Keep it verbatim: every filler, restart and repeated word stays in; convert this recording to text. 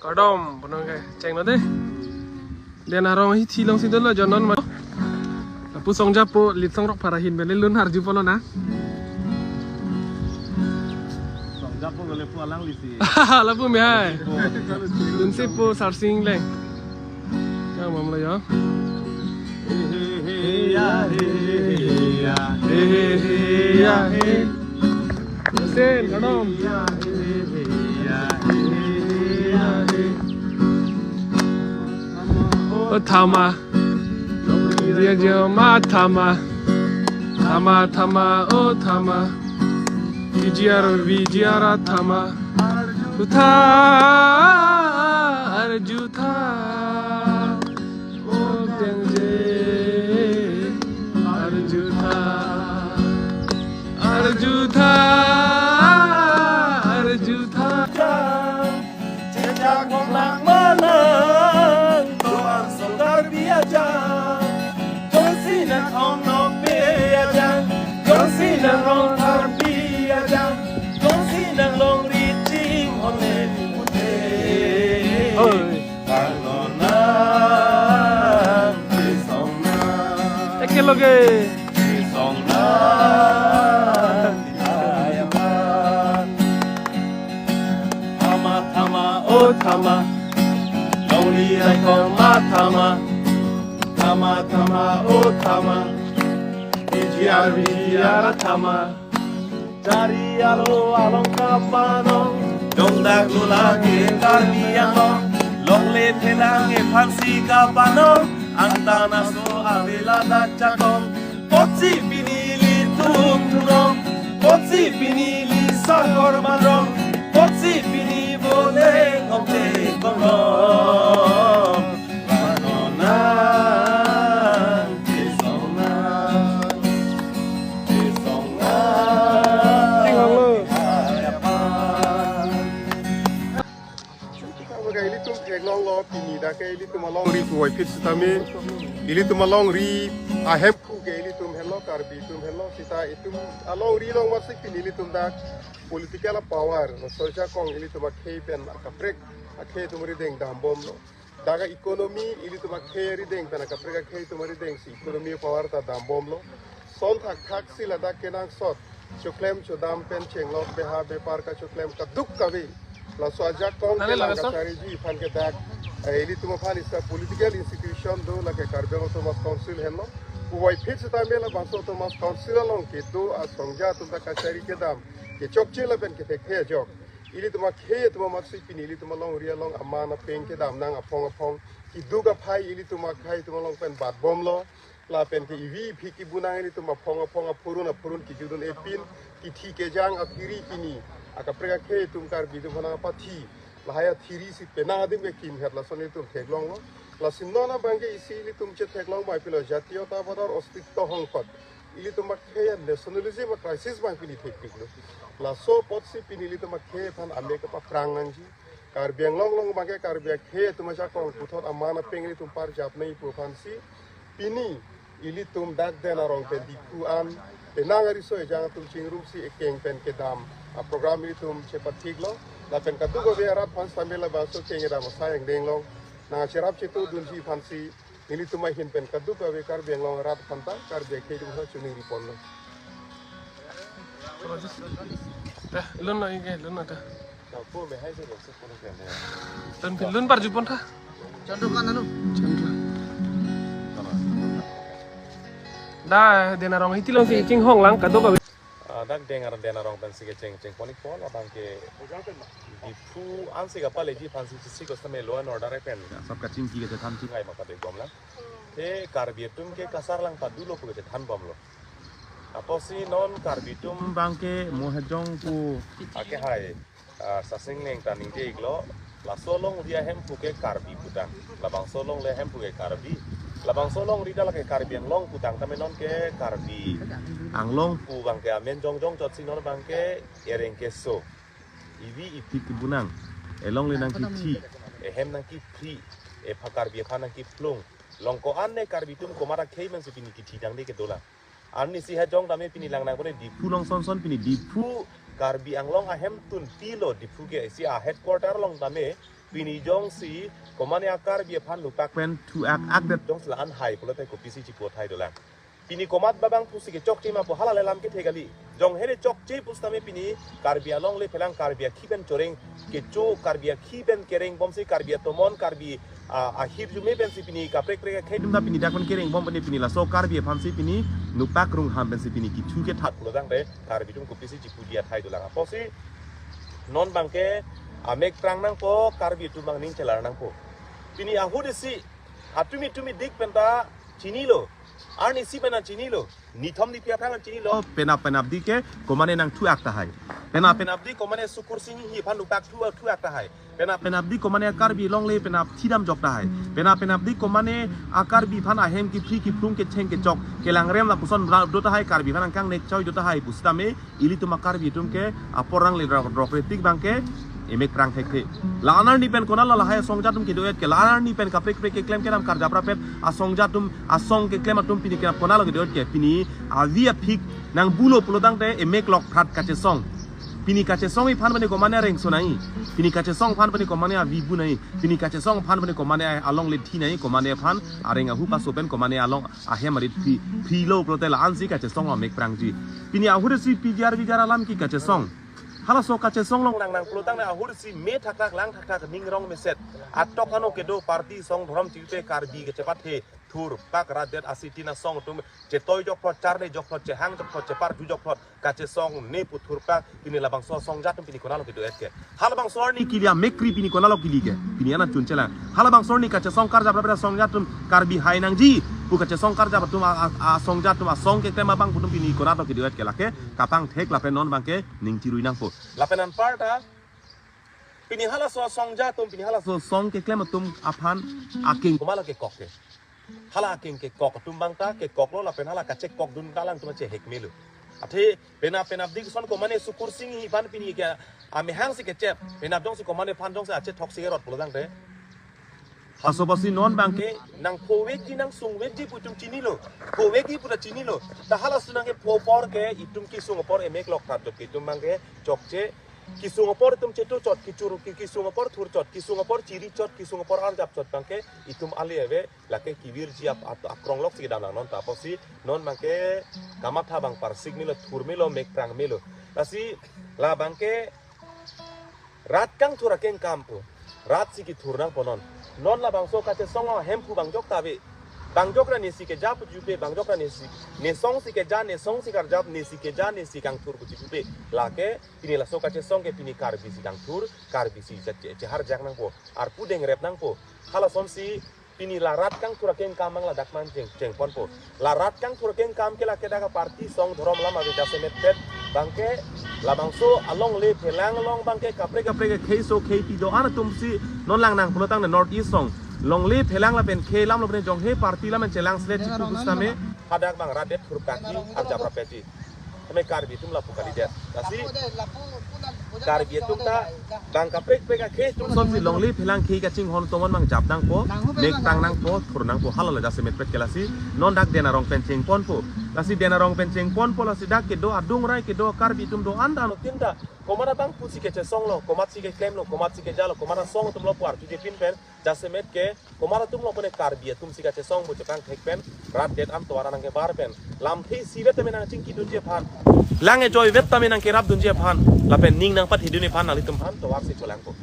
Kardom, bonong ke, chenglo de. Den arong hithi alongsi dolo jonon ma. Lapu songjapo, lit songrok phara ahin pen le lun arju polo na. Songjapo gole pu alanglisi. Lapu me hai. Lunsi pu sarsing leng. Yang mam lo yo. He he he ya he he he ya he he he ya he. Sen, kardom. O thama. Dia dia ma thama. Thama thama o thama. Vijiar vijiara thama. Jutha arjutha. O tengje arjutha. Arjutha, arjutha. Jejak mong lang manang, doan so Karbi ajang. Jongsi nang ong nokbe ajang, jongsi nang ong Karbi ajang, jongsi nang longri ching onle pute. Oi. Kardom nang kesong nang. Ekeloge. Kesong nang. Thama thama o thama. Longri ai kong ma thama. Thama thama o thama. Vijiar vijiara thama. Dari alo along kapanong, dongdak lula ke Karbi Anglong, longle phelang ephansi kapanong, angtan aso avela dak chakong, potsi pini ilitum thunong, potsi pini ili sakor manrong, potsi pini boleng ongte konglong. Manonang, kesongnang. Tingkang lo. Ilitum theklonglo pini dak ke ilitum alongri puvoiphit sitame. Ilitum alongri ahemphu ke ilitum henlo, Karbi atum henlo, sita itum alongri along masi pini ilitum dak political power, laso ajakong ilitum akhei pen akaprek akhei atum rideng dambomlo. Dak economy ilitum akhei arideng pen akaprek akhei atum arideng si economy power ta dambomlo. Son thakthak si ladak kenangsot choklem chodam pen chenglok beha bepar kachoklem kaduk kave. Laso ajakong nale kelang laga so? Kachariji aphan ke dak, eh, ilitum aphan isi political institution do, lake Karbi Anglong Autonomous Council henlo. Puvoiphit sitame labangso Autonomous Council along kedo asongja atum ta kachari kedam kechokche lapen kethekthe ajok. Ilitum akhei atum amatsi pini ilitum alongri along aman apeng kedam nang aphong aphong. Kiduk aphai ilitum akhei atum along pen batbomlo. Lapen ke ivi iphi kibunang ilitum aphong aphong aphurun aphurun kijudun epin kithi kejang aphiri pini akaprek akhei atum Karbi atum aphan nangpathi. Lahai athiri si penang adim ke kimhet lason ilitum theklonglo. Lasi non abang ke isi ilitum chetheklong bai pilo jatiyota bodor ostitto hongkot. Ilitum akhei an nationalism a crisis abang pini thekpiklo. Laso apotsi pini ilitum akhei aphan ame kapaprang nangji. Karbi Anglong along abang ke Karbi akhei atum ajakong puthot aman apeng ilitum parjap nangji pu aphansi pini ilitum dak Den Arong pen Diphu an penang ariso ejang atum chingrumsi ekeng pen kedam aprogram ilitum chepathiklo. Lapen kaduk ave arat aphan sitame labangso keng kedam asai angdeng along nangcherap chetudunji aphansi nelitum ahin pen kaduk ave Karbi Anglong arat aphanta Karbi akhei atum aphan choningri ponlo. Eh, lun lo ike, lun lo ta. Lun phi, lun parju pon tha. Chandra kan anu. Chandra. Da, Den Arong hithi alongsi chinghong lang kaduk ave. Ah, dak Den Ar-, Den Arong pensi kecheng cheng pon-ik pon abang ke Diphu ansi kapaleji aphansi chisi ko sitame law and order pen asap kachingki kachethan chingai ma kadek bom lang. Te Karbi atum ke kasar lang padulo pu kachethan bomlo. Apotsi non Karbi atum abang ke Mohejong pu ake hai, ah, Sasing Neng ta ningje-iklo. Laso alongri ahemphu ke Karbi putang. Labangso alongle ahemphu ke Karbi. Labangso alongri ta lake Karbi Anglong putang tame non ke Karbi Anglong pu abang ke amen jongjong chotsi non abang ke ereng keso. Ivi iphi kibunang. Elongle nangkithi. Ehem nangkiphri. Epha Karbi aphan nangkiphlung. Long ko-an ne Karbi atum komat akhei mensi pini kithi tangte kedo lang. Arnisi hajong tame pini langnang kone Diphu along sonson pini Diphu Karbi Anglong ahemtun pilo Diphu ke isi a headquarter along tame pini jongsi komane a-Karbi aphan lupak pen thu ak ak det jongsi la-an hai pulote kopisi chipu thai dolang. Pini komat babang pusi kechokche ma pu hala le lam kethe kali. Jong here chokche pusitame pini Karbi alongle phelang Karbi akhi pen choreng kecho Karbi akhi pen kereng bomsi Karbi atomon Karbi a, ahirjume pensi pini kaprek prek akhei atum ta pini dak pen kereng bom pini pini laso Karbi aphansi pini nupak rungham pensi pini kithu kethat pulo tangte Karbi atum kopisi chipu dia thai dolang apotsi non bangke amek prang nangpo Karbi atum bang ning chelar nangpo. Pini ahut isi atumi tumi dik penta chinilo. Arnisi penta chinilo. Nithom ni pia phangan chinilo. Penap penapdi ke komane nang thu ak tahai. Penap penapdi komane Sukur Sing Enghi aphan lupak thu thu ak tahai. Penap penapdi komane a-Karbi alongle penap thidam jok tahai. Penap penapdi komane a-Karbi aphan ahem kiphri kiphrung kecheng kechok kelangrem lapuson ra do tahai Karbi aphan angkang nek choi do tahai pusitame ilitum a-Karbi atum ke apor rang le rok rok retik bangke emek prang thekthe. La-an arni pen konatlo lahai asong jat atum kedo-et ke la-an arni pen kaprek prek keklem kedam karjap rapet asong jat atum asong keklem atum pini kenap konatlo kedo-et ke pini avi aphik nang bulo pulo tangte emek lok phat kachesong. Pini kachesong iphan pene komane areng sonai. Pini kachesong aphan pene komane avi bunai. Pini kachesong aphan pene komane alongle thinai komane aphan areng ahu paso pen komane along ahem arit phi philo pulote la-ansi kachesong lo mek prangji. Pini ahut isi P G R V G R alam ke kachesong. Halaso kachesong along nangnang pulo tangte ahut isi me thakthak lang thakthak ning rong meset. Atok ano kedo party song dhorom chingte Karbi kechepathe thurpak rat det asi tin asong atum chetoi jokphlot charne jokphlot chehang jokphlot chepar ju jokphlot kachesong ne pu thurpak pini labangso asong jat atum pini konatlo kedo-et ke. Halabangso arni kili amek kri pini konatlo kili ke. Pini anan chun chelang. Halabangso arni kachesong karjap rapet asong jat atum Karbi hai nangji pu kachesong karjap atum a, a, asong jat atum asong keklem abang pu atum pini konatlo kedo-et ke lake kapangthek lapen non bangke ning chirui nangpo. Lapen anparta pini halaso asong jat atum pini halaso asong keklem atum aphan akeng komatlo kekok ke. Hala akeng kekok atum bangta kekoklo lapen hala kachekok dun ta alangtum chehek melo. Athe penap penapdi koson komane Sukur Sing Enghi aphan pini ke amehang si kechep penap jongsi komane aphan jongsi achethok si kerot pulo tangte. Halaso apotsi non bangke nang phovekji nang sungvekji pu atum chinilo. Phovekji pu ta chinilo. Ta halaso nang ke pho apor ke itum kesung apor emek lok phat jok ke itum bangke chokche kesung apor atum chetu chot kechuru ke kesung apor thur chot kesung apor chiri chot kesung apor arjap chot bangke itum ale ave lake kevirji ap at akrong lok si kedam lang non ta apotsi non bangke kamatha bang parsik melo thur melo mek prang melo. Lasi la bangke rat kangthur akeng kam pu rat si kethur nangpo non. Non labangso kachesong ahemphu bang jok ta ave. Bang jok ra nesi keja pu jupe bang jok ra nesi nesong si keja nesong si karjap nesi keja nesi kangthur pu jupe. Lake pini laso kachesong ke pini Karbi si kangthur Karbi si che- che- cheharjak nangpo. Arpu dengrep nangpo. Halasonsi pini la rat kangthur akeng kam mang ladak man cheng chengponpo. La rat kangthur akeng kam ke lake dak aparty song dhorom lam ave jasemet pet bangke labangso alongle phelang along bangke kaprek kaprek kheiso kheipi do-an atum si non langnang pulo tangte North East song longle phelang lapen khei lam lo pen jong he party lam chelang sle chipu pusitame hadak bang rat det thurkak ji arjap rapetji. Tame Karbi atum lapu kalidet. Lasi Karbi atum ta bang kaprek prek akhei atum sonsi longle phelang khei kachinghon tomon mang jap nangpo, mek tang nangpo, thur nangpo, hala la jasemet pet ke lasi non dak Den Arong pen chengponpo. Lasi Den Arong pen chengponpo lasi dak kedo adung rai kedo Karbi atum do-an ta anuttin ta komat abang pusi kechesonglo, komat si keklemlo, komat si kejalo, komat asong atumlo pu arju jepin pen jasemet ke komat atumlo pune Karbi atum si kachesong pu chepangthek pen rat det an tovar anang kebar pen lamthe isivet tame nangchingkidunji aphan, lang ejoi vet tame nangkerapdunji aphan lapen ning nangpathedunji aphan nanglitum aphan tovar si cholangpo.